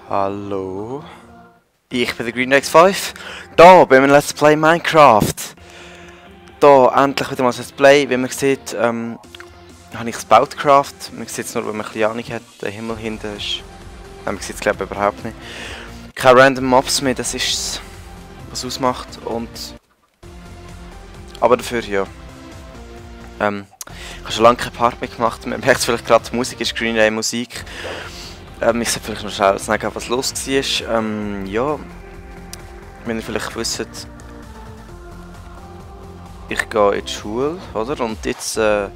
Hallo, ich bin der GreenX5. Da bei meinem Let's Play Minecraft. Da endlich wieder mal ein Let's Play. Wie man sieht, habe ich es Boutcraft. Man sieht es nur, wenn man ein bisschen Ahnung hat. Der Himmel hinten ist. Nein, man sieht es glaube ich überhaupt nicht. Keine random Mobs mehr, das ist es, was ausmacht. Und aber dafür ja. Ich habe schon lange kein Part mehr gemacht. Man merkt vielleicht gerade, die Musik ist Green Day Musik. Ich sollte vielleicht noch schnell sagen, was los war. Ja, wenn ihr vielleicht wisst, ich gehe in die Schule, oder? Und jetzt nähern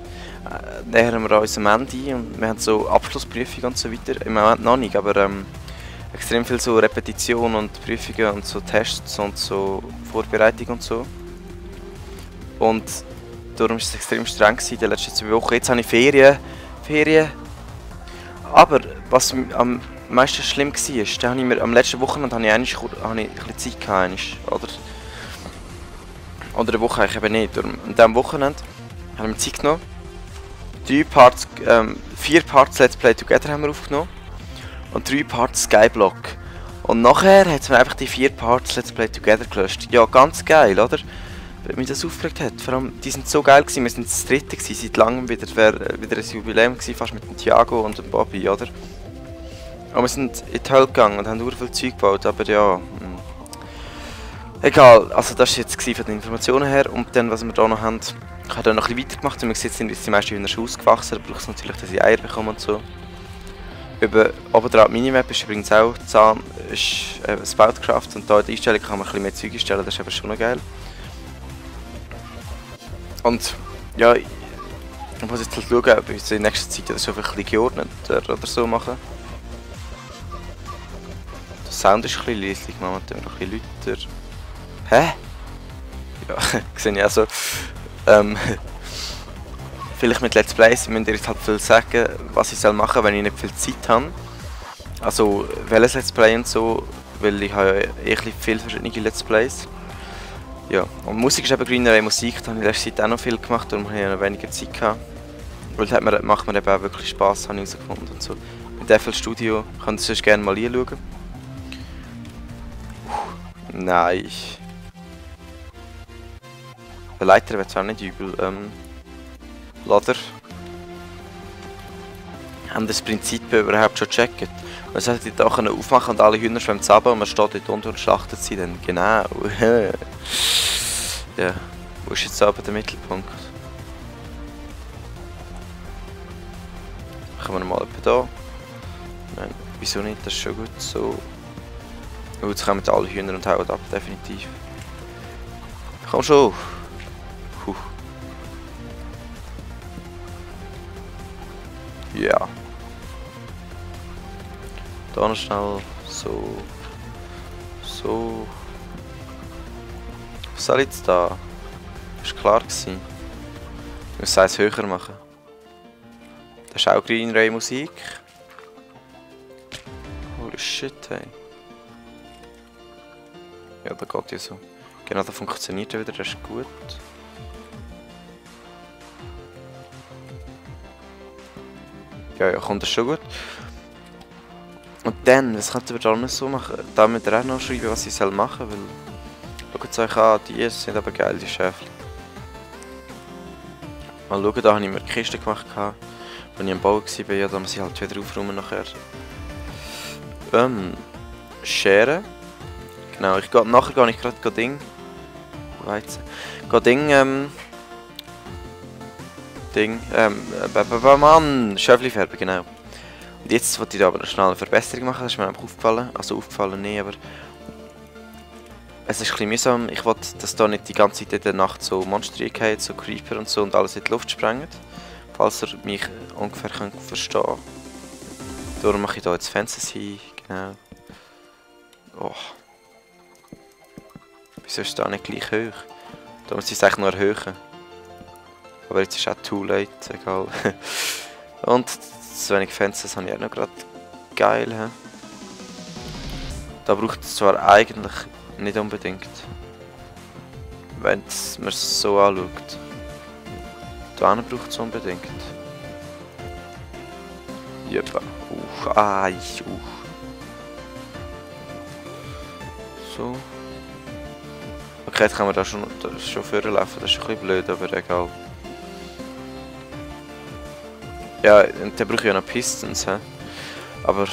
wir an unserem Ende und wir haben so Abschlussprüfungen und so weiter. Im Moment noch nicht, aber extrem viel so Repetition und Prüfungen und so Tests und so Vorbereitung und so. Und darum war es extrem streng in den letzten 2 Wochen. Jetzt habe ich Ferien. Aber was am meisten schlimm war, da habe ich mir am letzten Wochenende ein bisschen Zeit gehabt, oder eine Woche eigentlich eben nicht. Und an diesem Wochenende habe ich mir Zeit genommen. 4 Parts Let's Play Together haben wir aufgenommen. Und 3 Parts Skyblock. Und nachher hat es mir einfach die 4 Parts Let's Play Together gelöscht. Ja, ganz geil, oder? Weil mich das aufgeregt hat. Vor allem, die sind so geil gewesen. Wir sind das dritte gewesen, seit langem wieder ein Jubiläum gewesen, fast mit dem Thiago und dem Bobby, oder? Und wir sind in die Hölle gegangen und haben sehr viel Zeug gebaut, aber ja... Egal, also das war jetzt von den Informationen her. Und dann, was wir hier noch haben, ich habe dann noch ein bisschen weitergemacht. Wie man sieht, sind jetzt die meisten Hühner schon ausgewachsen. Da braucht es natürlich, dass ich Eier bekomme und so. Oben drauf die Minimap ist übrigens auch das Boutcraft. Und da in der Einstellung kann man ein bisschen mehr Zeug einstellen, das ist aber schon noch geil. Und ja, ich muss jetzt halt schauen, ob ich in nächster Zeit das so ein bisschen geordneter oder so machen. Der Sound ist ein bisschen leislich, momentan noch ein bisschen lauter. Hä? Ja, sehe ich auch so. Vielleicht mit Let's Plays müsst ihr jetzt halt viel sagen, was ich machen soll, wenn ich nicht viel Zeit habe. Also, welches Let's Play und so, weil ich habe ja viele verschiedene Let's Plays. Ja, und Musik ist eben Green Day Musik, da habe ich in letzter Zeit auch noch viel gemacht, darum habe ich noch weniger Zeit gehabt. Weil das macht mir eben auch wirklich Spass, habe ich herausgefunden und so. Mit FL Studio könnt ihr sonst gerne mal reinschauen. Nein. Der Leiter wird zwar nicht übel, Lader. Haben das Prinzip überhaupt schon gecheckt? Man sollte die Dachen aufmachen und alle Hühner schwimmen zusammen und man steht dort unten und schlachtet sie dann. Genau. Ja, wo ist jetzt aber der Mittelpunkt? Machen wir mal etwa da. Nein, wieso nicht? Das ist schon gut so. Oh, jetzt kommen alle Hühner und hauen ab, definitiv. Komm schon! Ja. Da noch schnell so. So. Was soll jetzt da? Das war klar gewesen. Ich muss es höher machen. Das ist auch Green Day Musik. Holy shit, hey. Ja, da geht ja so. Genau, da funktioniert er wieder, das ist gut. Ja, kommt das schon gut. Und dann, was könnten wir da noch so machen? Da müsst ihr auch noch schreiben, was ich machen soll, weil... Schaut es euch an, die sind aber geil, die Schäfchen. Mal schauen, da habe ich mir die Kiste gemacht, als ich am Bau war, ja, da muss ich halt wieder aufräumen nachher. Schere. Genau, nachher gehe ich gerade Ding... Weizen. Mann! Schöfli färben, genau. Und jetzt wollte ich da aber noch schnell eine Verbesserung machen, das ist mir einfach aufgefallen. Also aufgefallen nicht, aber... Es ist ein bisschen mühsam, ich wollte, dass da nicht die ganze Zeit in der Nacht so Monster reinfallen, so Creeper und so und alles in die Luft sprengen. Falls ihr mich ungefähr verstehen könnt. Darum mache ich da jetzt Fenster hin, genau. Oh. Wieso ist das nicht gleich hoch? Da muss ich es eigentlich nur erhöhen. Aber jetzt ist auch too late, egal. Und so wenig Fenster habe ich auch noch gerade geil. He? Da braucht es zwar eigentlich nicht unbedingt, wenn man es so anschaut. Da braucht es unbedingt. Jepa. So. Okay, jetzt kann man da schon vorlaufen, das ist ein bisschen blöd, aber egal. Ja, und dann brauche ich ja noch Pistons, he? Aber,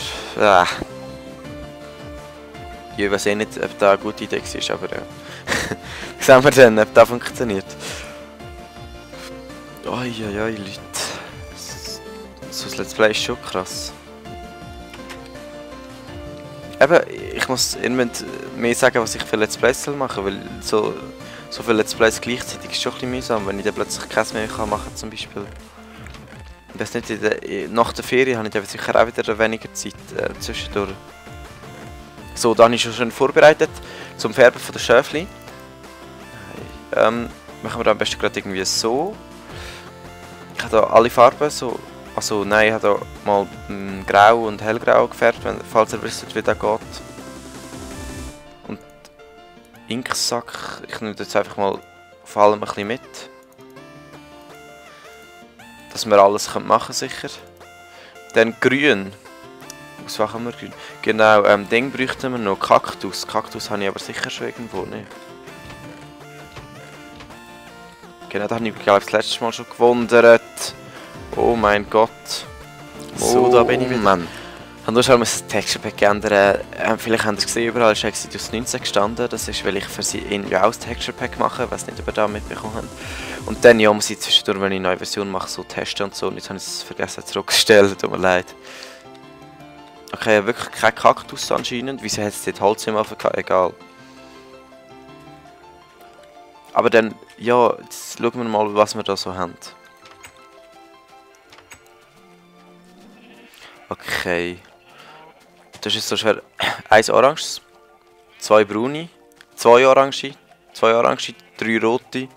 ich weiß eh nicht, ob das eine gute Idee ist, aber ja. Sehen wir dann, ob das funktioniert. Uiuiui, Leute. So ein Let's Play ist schon krass. Eben, ich muss irgendwann mehr sagen, was ich für Let's Plays soll machen, weil so viele Let's Plays gleichzeitig ist schon ein bisschen mühsam, wenn ich dann plötzlich keins mehr machen kann, zum Beispiel. Ich weiß nicht, nach der Ferien habe ich dann sicher auch wieder weniger Zeit zwischendurch. So, da habe ich schon schön vorbereitet zum Färben von der Schöfli. Machen wir da am besten gerade irgendwie so. Ich habe da alle Farben so. Also nein, ich habe da mal grau und hellgrau gefärbt, falls ihr wisst, wie das geht. Und Inksack, ich nehme jetzt einfach mal vor allem ein bisschen mit. Dass wir alles machen können, sicher. Dann grün. Was machen wir grün? Genau, Ding bräuchten wir noch. Kaktus. Kaktus habe ich aber sicher schon irgendwo, ne? Genau, da habe ich glaube das letzte Mal schon gewundert. Oh mein Gott. So, da bin ich wieder. Mann. Ich habe nur das Texture Pack geändert. Vielleicht habt ihr es gesehen, überall ist Exodus 19 gestanden. Das ist, weil ich für sie ja auch das Texture Pack mache. Ich weiß nicht, ob ihr da mitbekommen habt. Und dann ja, muss ich zwischendurch, wenn ich eine neue Version mache, so testen und so. Und jetzt habe ich es vergessen zurückzustellen. Tut mir leid. Okay, wirklich kein Kaktus anscheinend. Wieso hat es dort Holz im Ofen gehabt? Egal. Aber dann, ja, jetzt schauen wir mal, was wir da so haben. Okay. Das ist so schwer. 1 Orange, 2 braune, 2 Orange, 3 rote.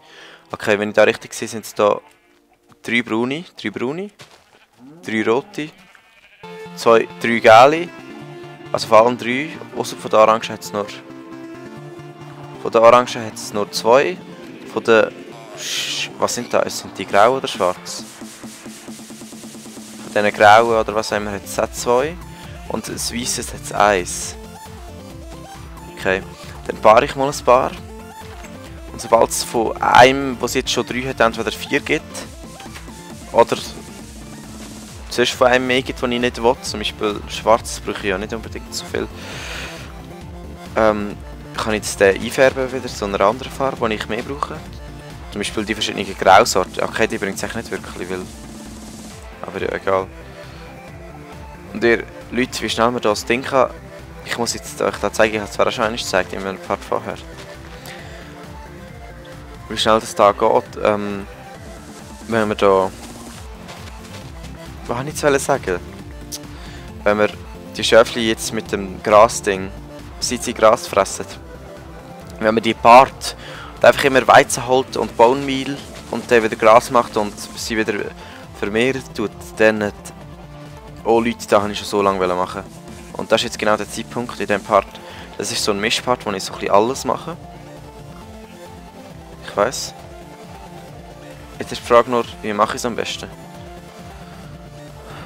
Okay, wenn ich da richtig sehe, sind es da 3 braune, 3 rote, 3 gelbe. Also vor allem 3, außer von der Orange hat es nur. Von der Orange hat es nur 2. Von der. Was sind das? Sind die grau oder schwarz? Von diesen grauen oder was auch immer hat es 2. Und das weiße hat es 1. Okay. Dann paare ich mal ein paar. Und sobald es von einem, was jetzt schon 3 hat, entweder 4 gibt. Oder zuerst von einem mehr gibt, den ich nicht will. Zum Beispiel schwarz brauche ich ja nicht unbedingt so viel. Kann ich jetzt den einfärben wieder zu einer anderen Farbe, die ich mehr brauche. Zum Beispiel die verschiedenen Grausorten. Okay, die bringt es eigentlich nicht wirklich, weil... Aber ja, egal. Und ihr, Leute, wie schnell man das Ding kann... Ich muss jetzt euch da zeigen, ich habe es zwar auch schon einmal gezeigt, in einem Part vorher. Wie schnell das da geht, wenn wir da... Was wollte ich jetzt sagen? Wenn wir die Schöfli jetzt mit dem Grasding... Seit sie Gras fressen. Wenn man die paart und einfach immer Weizen holt und Bohnenmehl und dann wieder Gras macht und sie wieder vermehren tut, dann... Oh Leute, da habe ich schon so lange machen. Und das ist jetzt genau der Zeitpunkt in diesem Part. Das ist so ein Mischpart, wo ich so ein bisschen alles mache. Ich weiss. Jetzt ist die Frage nur, wie mache ich es am besten?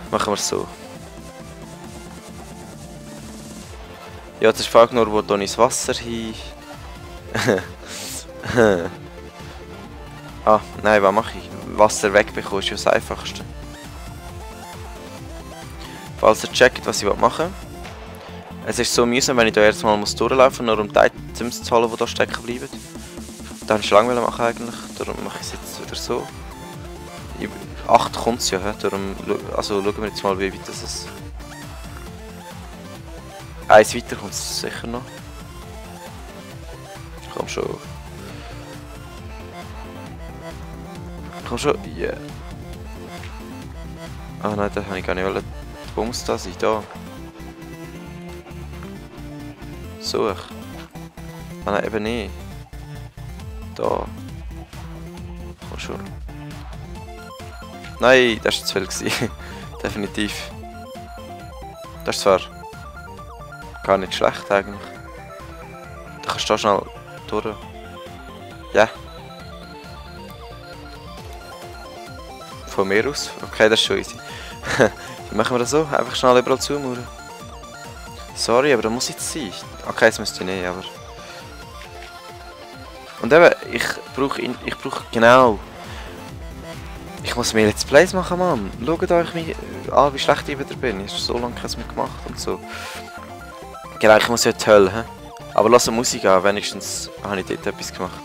Machen wir es so. Ja, jetzt ist die Frage nur, wo tue ich das Wasser hin? Ah, nein, was mache ich? Wasser wegbekommen ist ja das Einfachste. Falls ihr checkt, was ich machen will. Es ist so mühsam, wenn ich da jetzt mal durchlaufen muss, nur um die Items zu holen, die hier stecken bleiben. Das wollte ich schon lange machen eigentlich, darum mache ich es jetzt wieder so. 8 kommt es ja, darum also schauen wir jetzt mal, wie weit das ist. Eins weiter kommt es sicher noch. Komm schon. Komm schon, yeah. Ah nein, da habe ich gar nicht wollen. Die Bums da sind, da. So. Ah nein, eben nicht. Da. Komm schon. Nein, das war zu viel gewesen. Definitiv. Das ist zwar gar nicht schlecht eigentlich. Da kannst du da schnell durch. Ja. Von mir aus. Okay, das ist schon easy. Dann machen wir das so. Einfach schnell überall zumauern. Sorry, aber da muss jetzt sein. Okay, das müsste ich nicht, aber... Und eben, ich brauche genau... Ich muss mir Let's Plays machen, Mann. Schaut euch mich an, wie schlecht ich wieder bin. Ich habe so lange keins mehr gemacht und so. Genau, ich muss ja die Hölle, he? Aber lass Musik an, wenigstens habe ich dort etwas gemacht.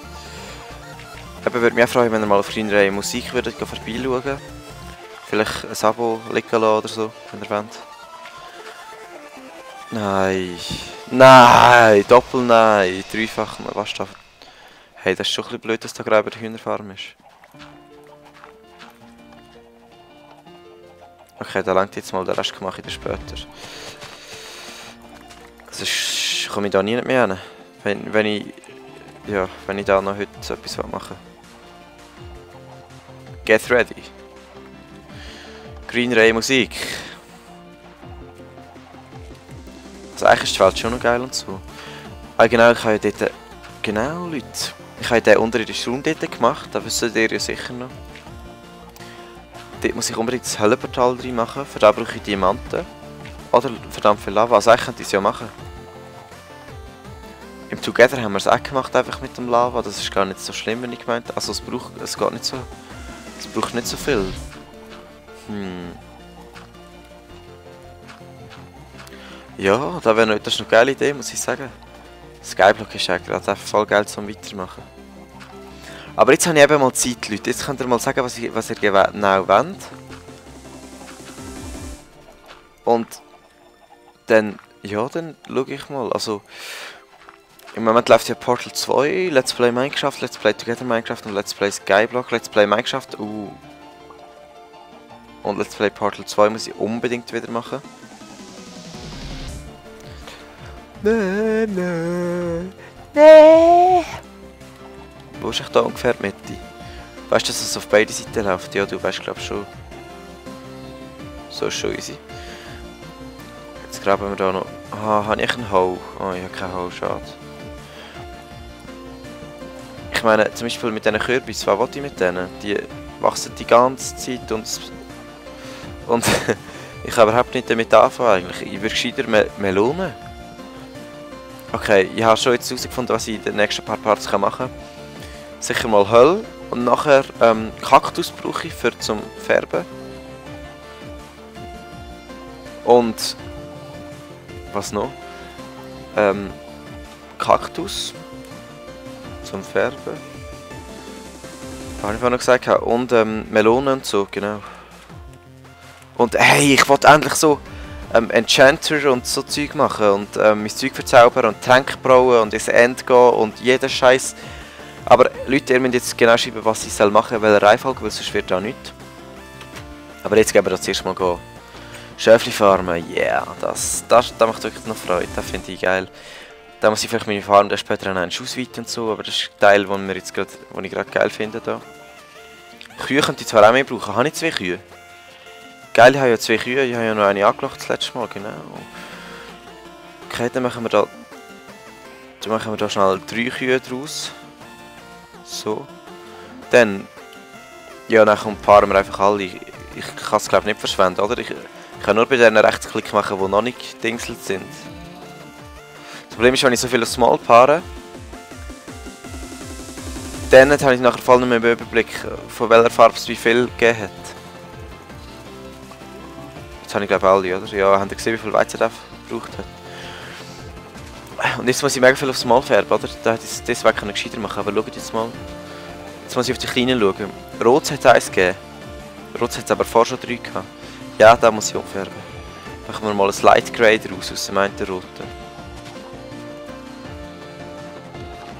Eben würde mich auch freuen, wenn ihr mal auf kleinere Musik würdet vorbeischauen. Vielleicht ein Abo liegen lassen oder so, wenn ihr wollt. Nein. Nein, Doppel nein. Dreifach, was da? Hey, das ist schon ein bisschen blöd, dass da gerade über die Hühnerfarm ist. Okay, da langt jetzt mal, den Rest mache ich dann später. Sonst komme ich da nie mehr hin. Wenn ich da noch heute etwas machen will. Get ready. Green Ray Musik. Also eigentlich ist das Feld schon noch geil und so. Ah genau, ich habe ja dort... Genau, Leute. Ich habe den unterirdischen Raum dort gemacht, das wisst ihr ja sicher noch. Dort muss ich unbedingt das Höllenportal rein machen, für das brauche ich Diamanten. Oder verdammt viel Lava, also eigentlich könnte ich es ja machen. Im Together haben wir es auch gemacht, einfach mit dem Lava, das ist gar nicht so schlimm, wenn ich gemeint habe. Also es geht nicht so... Es braucht nicht so viel. Ja, das ist eine geile Idee, muss ich sagen. Skyblock ist ja gerade voll geil zum Weitermachen. Aber jetzt habe ich eben mal Zeit, Leute. Jetzt könnt ihr mal sagen, was ihr genau wollt. Und dann, ja, dann schaue ich mal. Also, im Moment läuft ja Portal 2, Let's Play Minecraft, Let's Play Together Minecraft und Let's Play Skyblock, Let's Play Minecraft. Und Let's Play Portal 2 muss ich unbedingt wieder machen. Nein. Wo ist echt da ungefähr die Mitte? Weißt du, dass es auf beide Seiten läuft? Ja, du weißt glaube schon. So ist schon easy. Jetzt graben wir da noch. Ah, habe ich einen Hole? Oh, ich habe keinen Hole, schade. Ich meine, zum Beispiel mit diesen Kürbis, was will ich mit denen? Die wachsen die ganze Zeit und ich habe überhaupt nicht damit anfangen eigentlich. Ich würde gescheiter Melonen. Okay, ich habe schon jetzt herausgefunden, was ich in den nächsten paar Parts machen kann. Sicher mal Hölle und nachher Kaktus brauche ich zum Färben. Und was noch? Kaktus zum Färben. Habe ich vorhin noch gesagt. Und Melonen und so, genau. Und hey, ich wollte endlich so Enchanter und so Zeug machen und mein Zeug verzaubern und Tränke brauen und ins End gehen und jeden Scheiß. Aber Leute, ihr müsst jetzt genau schreiben, was ich machen soll, welche Reihenfolge, weil sonst wird da nichts. Aber jetzt gehen wir das erst mal gehen. Schäfli farmen, yeah, das macht wirklich noch Freude, das finde ich geil. Da muss ich vielleicht meine Farm dann später einen ausweiten und so, aber das ist ein Teil, den ich gerade geil finde. Da. Kühe könnte ich zwar auch mehr brauchen, habe ich 2 Kühe? Geil, ich habe ja 2 Kühe, ich habe ja noch eine angelacht das letzte Mal, genau. Okay, dann machen wir da schnell 3 Kühe draus. So. Dann, ja, dann paaren wir einfach alle. Ich kann es glaube ich nicht verschwenden, oder? Ich kann nur bei denen Rechtsklick machen, die noch nicht dingselt sind. Das Problem ist, wenn ich so viel aufs Mal paare, dann habe ich nachher voll nicht mehr im Überblick, von welcher Farbe es wie viel gegeben hat. Jetzt habe ich glaube alle, oder? Ja, habt ihr gesehen, wie viel Weizen der gebraucht hat? Und jetzt muss ich mega viel aufs Mal färben, oder? Deswegen kann ich gescheiter machen, aber schaut jetzt mal. Jetzt muss ich auf die Kleinen schauen. Rot hat es 1 gegeben. Rot hat es aber vorher schon 3 gehabt. Ja, da muss ich umfärben. Machen wir mal ein Light Grey draus, aus dem einen roten.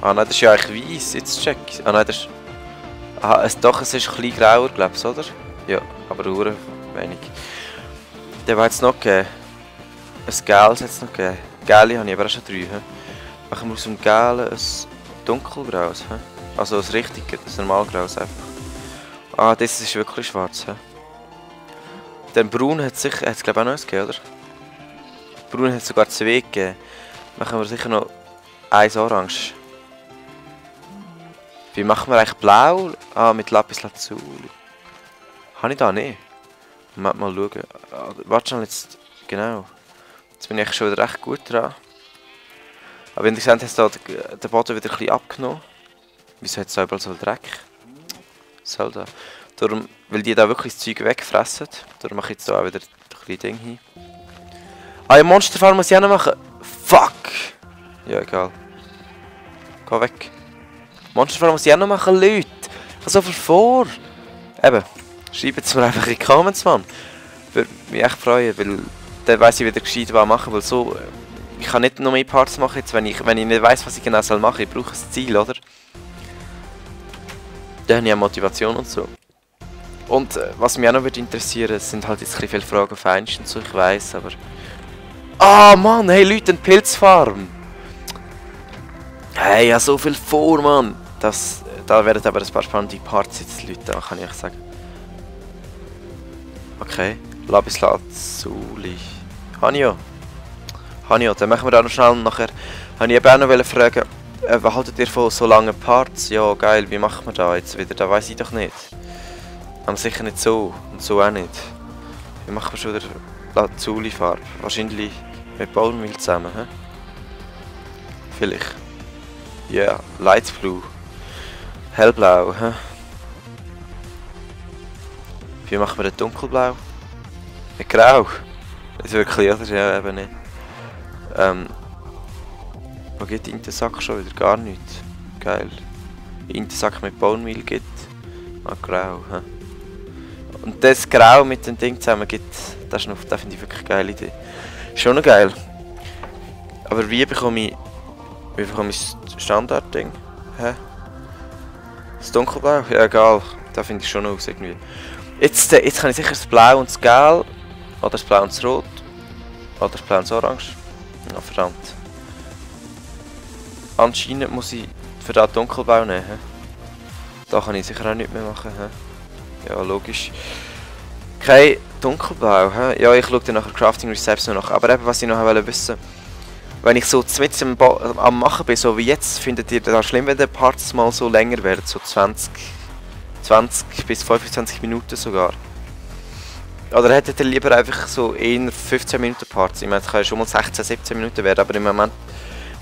Ah nein, das ist ja eigentlich weiss, jetzt check ich. Ah nein, das ist... Aha, doch, es ist ein bisschen grauer, glaubst du, oder? Ja, aber nur wenig. Der war jetzt noch gegeben. Ein Gels hat es noch gegeben. Geli habe ich aber auch schon 3. He? Machen wir aus dem Gelen ein dunkelgraues. He? Also ein richtiges, ein normalgraues einfach. Ah, das ist wirklich schwarz. He? Den Braun hat es glaube ich auch noch eins gegeben, oder? Braun hat es sogar 2 gegeben. Machen wir sicher noch 1 orange. Wie machen wir eigentlich blau? Ah, mit Lapis Lazuli. Habe ich da nicht? Mal schauen. Warte schon jetzt. Genau. Jetzt bin ich schon wieder recht gut dran. Aber wenn ihr seht, hat der Boden wieder ein bisschen abgenommen. Wieso hat es da überall so Dreck? Zelda. Darum, weil die da wirklich das Zeug wegfressen. Darum mache ich jetzt da auch wieder ein bisschen Ding hin. Ah ja, Monsterfall muss ich auch noch machen. Fuck! Ja, egal. Geh weg. Monsterfall muss ich auch noch machen, Leute. Ich habe so viel vor. Eben, schreibt es mir einfach in die Comments, Mann. Würde mich echt freuen, weil dann weiss ich wieder gescheit was machen, weil so... Ich kann nicht noch mehr Parts machen, jetzt, wenn ich nicht weiss, was ich genau soll machen. Ich brauche ein Ziel, oder? Dann habe ich auch Motivation und so. Und was mich auch noch würde interessieren, sind halt jetzt ein bisschen viele Fragen auf Einst und so, ich weiss, aber... Ah, Mann, hey Leute, eine Pilzfarm! Hey, ja so viel vor, Mann! Da werden aber ein paar spannende Parts jetzt, Leute, kann ich euch sagen. Okay, Lapislazuli. Hanjo, dann machen wir da noch schnell nachher. Habe ich eben auch noch fragen, was haltet ihr von so langen Parts? Ja, geil, wie macht man da jetzt wieder? Da weiss ich doch nicht. Aber sicher nicht so und so auch nicht. Wie machen wir schon wieder Lazuli-Farbe? Wahrscheinlich mit Bone zusammen, hä? Vielleicht. Ja, yeah, Light Blue. Hellblau, hä? Wie machen wir den Dunkelblau? Mit Grau? Ist wirklich, oder? Ja, eben nicht. Wo geht der Intersack schon wieder? Gar nichts. Geil. Intersack mit Bone Meal gibt. Ah, Grau, hä? Und das Grau mit dem Ding zusammen gibt, das finde ich wirklich eine geile Idee. Schon noch geil. Aber wie bekomme ich das Standardding? Hä? Das Dunkelblau? Ja, egal. Da finde ich schon noch aus irgendwie. Jetzt kann ich sicher das Blau und das Gelb. Oder das Blau und das Rot. Oder das Blau und das Orange. Ja, verdammt. Anscheinend muss ich für das Dunkelblau nehmen. Da kann ich sicher auch nichts mehr machen. Ja, logisch. Kein Dunkelblau. Ja, ich schaue dann nachher Crafting Recipes noch nach. Aber eben, was ich noch wissen wollte. Wenn ich so mitten am Machen bin, so wie jetzt, findet ihr das schlimm, wenn die Parts mal so länger werden? So 20 bis 25 Minuten sogar. Oder hättet ihr lieber einfach so eher 15 Minuten Parts? Ich meine, es kann ja schon mal 16, 17 Minuten werden, aber im Moment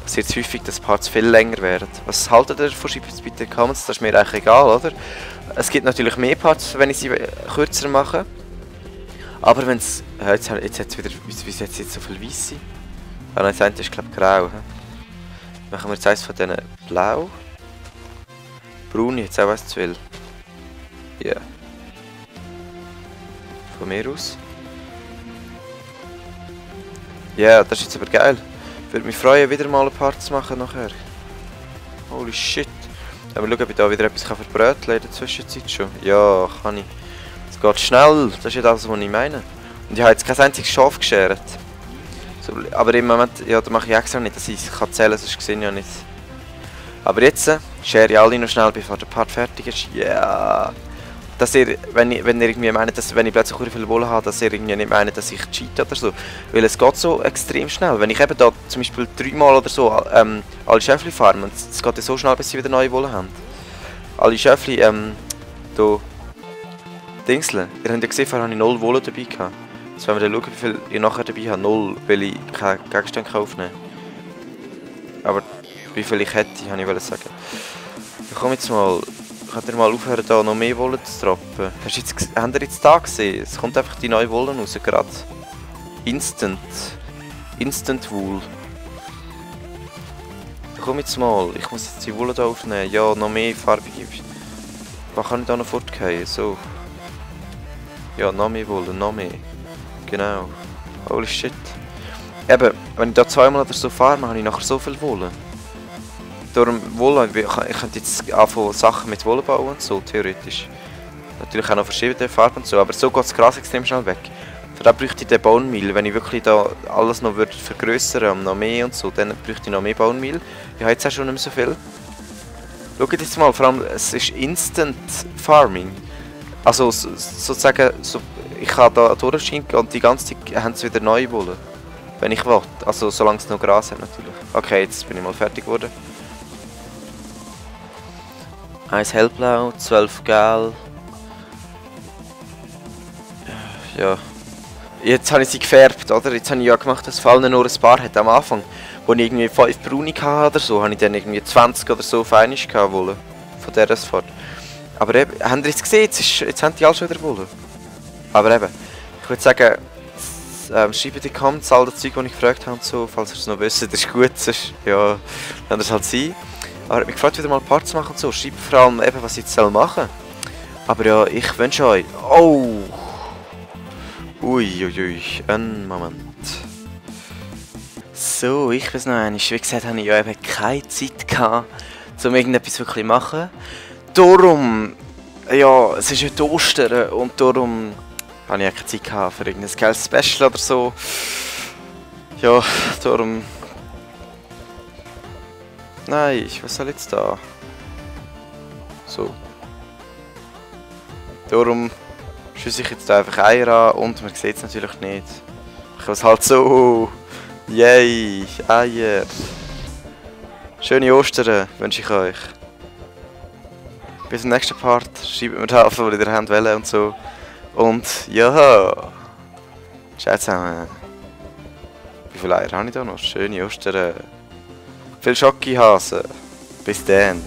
passiert es häufig, dass Parts viel länger werden. Was haltet ihr davon? Schreibt es bitte in die Comments, das ist mir eigentlich egal, oder? Es gibt natürlich mehr Parts, wenn ich sie kürzer mache. Aber wenn es... jetzt hat es wieder... Wieso hat es jetzt so viel Weisse? Ah nein, das eine ist glaube ich grau. Machen wir jetzt eins von diesen blau. Braun, jetzt auch was zu viel. Ja. Yeah. Von mir aus. Ja, yeah, das ist jetzt aber geil. Würde mich freuen, wieder mal ein Part zu machen nachher. Holy shit. Aber schauen, ob ich da wieder etwas verbröteln kann in der Zwischenzeit schon. Ja, kann ich. Es geht schnell, das ist ja das, was ich meine. Und ich habe jetzt kein einziges Schaf geschert. So, aber im Moment, ja, da mache ich extra nicht, dass ich es zählen kann, sonst sehe ich ja nicht. Aber jetzt schere ich alle noch schnell, bevor der Part fertig ist. Ja. Yeah. Dass ihr, wenn ihr irgendwie meint, dass wenn ich plötzlich viel Wolle habe, dass ihr irgendwie nicht meint, dass ich cheat oder so. Weil es geht so extrem schnell. Wenn ich eben da zum Beispiel 3-mal oder so alle Schäfli farme, und es geht ja so schnell, bis sie wieder neue Wolle haben. Alle Schäfli, da Dingsle. Ihr habt ja gesehen, vorher habe ich 0 Wolle dabei gehabt. Jetzt werden wir dann schauen, wie viel ich nachher dabei habe. 0, weil ich keine Gegenstände aufnehmen kann. Aber wie viel ich hätte, habe ich sagen. Ich komme jetzt mal... Könnt ihr mal aufhören, da noch mehr Wolle zu droppen? Habt ihr jetzt da gesehen? Es kommt einfach die neue Wolle raus, gerade. Instant Wool. Komm jetzt mal, ich muss jetzt die Wolle da aufnehmen. Ja, noch mehr farbige. Was kann ich da noch fortgehen? So. Ja, noch mehr Wolle, noch mehr. Genau. Holy shit. Eben, wenn ich da 2-mal oder so farme, habe ich nachher so viel Wolle. Darum Wolle, ich könnte jetzt anfangen Sachen mit Wolle bauen und so, theoretisch. Natürlich auch noch verschiedene Farben und so, aber so geht das Gras extrem schnell weg. Für das bräuchte ich den Bone Meal. Wenn ich wirklich da alles noch vergrößern und noch mehr und so, dann bräuchte ich noch mehr Bone Meal. Ich habe jetzt auch schon nicht mehr so viel. Schaut jetzt mal, vor allem, es ist Instant Farming. Also sozusagen, ich kann da durchschinken und die ganze Zeit haben sie wieder neue Wolle. Wenn ich will. Also solange es noch Gras hat natürlich. Okay, jetzt bin ich mal fertig geworden. 1 hellblau, 12 gelb. Ja. Jetzt habe ich sie gefärbt, oder? Jetzt habe ich ja gemacht, dass Fallen nur ein paar hat am Anfang. Wo ich irgendwie 5 braune hatte oder so, habe ich dann irgendwie 20 oder so feinisch gehabt wollen. von der Fort. Aber eben, habt ihr es gesehen? Jetzt haben die alle schon wieder Bullen. Aber eben, ich würde sagen, schreibt die Comments, all das Zeug, das ich gefragt habe und so, falls ihr es noch wisst, das ist gut, sonst, ja, dann das halt sein. Aber ich habe mich gefragt, wieder mal Parts machen und so. Schreibt vor allem eben, was ich jetzt machen soll. Aber ja, ich wünsche euch... Oh! Uiuiui, einen Moment. So, ich weiß noch einmal. Wie gesagt, habe ich ja eben keine Zeit gehabt, um irgendetwas wirklich zu machen. Darum... Ja, es ist ja Ostern und darum... habe ich keine Zeit gehabt für irgendein geiles Special oder so. Ja, darum... Nein, was soll jetzt da? So. Darum schieße ich jetzt einfach Eier an und man sieht es natürlich nicht. Ich habe es halt so. Yay, Eier. Schöne Ostern wünsche ich euch. Bis zum nächsten Part. Schreibt mir da, was ihr habt wollen und so. Und ja. Ciao zusammen. Wie viele Eier habe ich da noch? Schöne Ostern. Viel Schokihasen. Bis dann.